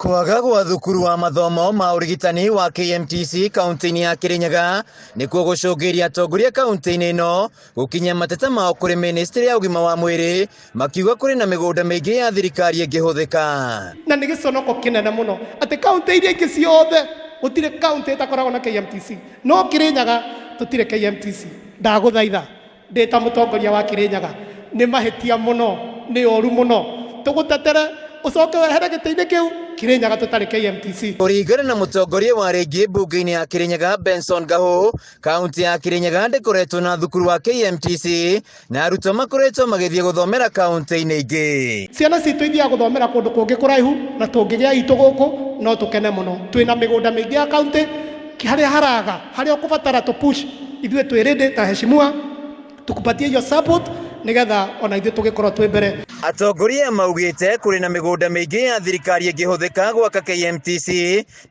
Kwaga gwa thukuru wa mathomo ma ũrigitani wa KMTC kaunti-inĩ ya Kirinyaga nĩkuo gũcũngĩrĩria atongoria kaunti-inĩ ĩno gũkinyia mateta mao kũrĩ ministry ya ũgima wa mwĩrĩ makiuga kũrĩ na mĩgũnda mĩingĩ ya thirikari ĩngĩhũthĩka. Na nĩ gĩconoko kĩnene mũno atĩ kaunti iria ingĩ ciothe gũtirĩ kaunti ĩtakoragwo na KMTC, no Kĩrĩnyaga tũtirĩ KMTC. Ndagũthaitha ndĩ ta mũtongoria wa Kĩrĩnyaga, nĩ mahĩtia mũno, nĩ ũru mũno, tũgũtetere ũcoke wehere gĩtĩ-inĩ kĩu, Kĩrĩnyaga tũtarĩ KMTC. Kũringana na mũtongoria wa rĩngĩ mbunge-inĩ ya Kĩrĩnyaga Benson Gahu, kaunti ya Kĩrĩnyaga ndĩkoretwo na thukuru wa KMTC na arutwo makoretwo magĩthiĩ gũthomera kaunti-inĩ ingĩ. Ciana citũ ithiaga gũthomera kũndũ kũngĩ kũraihu, na tũngĩgĩa itũ gũkũ no tũkene mũno. Twĩna mĩgũnda mĩingĩ ya kaunti, harĩa haraga, harĩa ũkũbatara tũ push, ithuĩ twĩ ready ta heshimiwa tukupatie hiyo support nĩgetha ona ithuĩ tũgĩkorwo twĩ mbere. Atongoria maugĩte kũrĩ na mĩgũnda mĩingĩ ya thirikari ĩngĩhũthĩka gwaka KMTC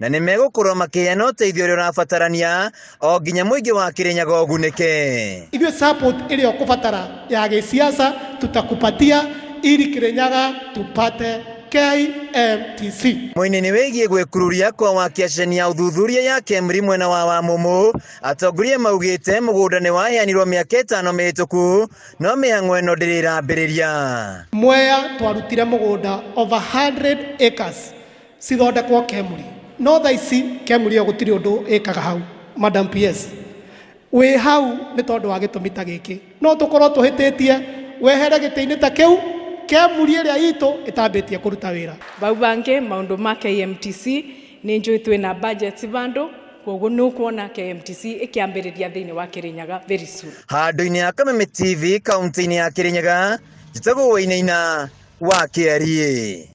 na nĩ megũkorwo makĩheana ũteithio ũrĩa ũrabatarania o nginya mũingĩ wa Kĩrĩnyaga ũgunĩke. Ithuĩ support ĩrĩa ũkũbatara ya gĩsiasa tutakupatia ili Kĩrĩnyaga tupate KMTC. Mwena-inĩ wĩgiĩ gwĩkururia kwa wakia ceceni ya ũthuthuria ya KEMRI mwena wa Wamumu, atongoria maugĩte mũgũnda nĩ waheanirwo mĩaka ĩtano mĩhĩtũku no mĩhang'o ĩno ndĩrĩ ĩrambĩrĩria. Mwea twarutire mũgũnda over 100 acres cithondekwo KEMRI, no thaa ici KEMRI ĩyo gũtirĩ ũndũ ĩkaga hau. Madam PS, wĩ hau nĩ tondũ wa gĩtũmi ta gĩkĩ, no tũkorwo tũhĩtĩtie wehere gĩtĩ-inĩ ta kĩu, KEMRI ĩrĩa itũ ĩtambĩtie kũruta wĩra. Bau bangi maundu ma KMTC nĩ njũĩ twĩna budgets vandu, koguo nĩ ũkuona KMTC ĩkĩambĩrĩria thĩinĩ wa Kĩrĩnyaga very soon. Handũ-inĩ ha Kameme TV kaunti-inĩ ya Kĩrĩnyaga, njĩtagwo Wainaina wa Kĩariĩ.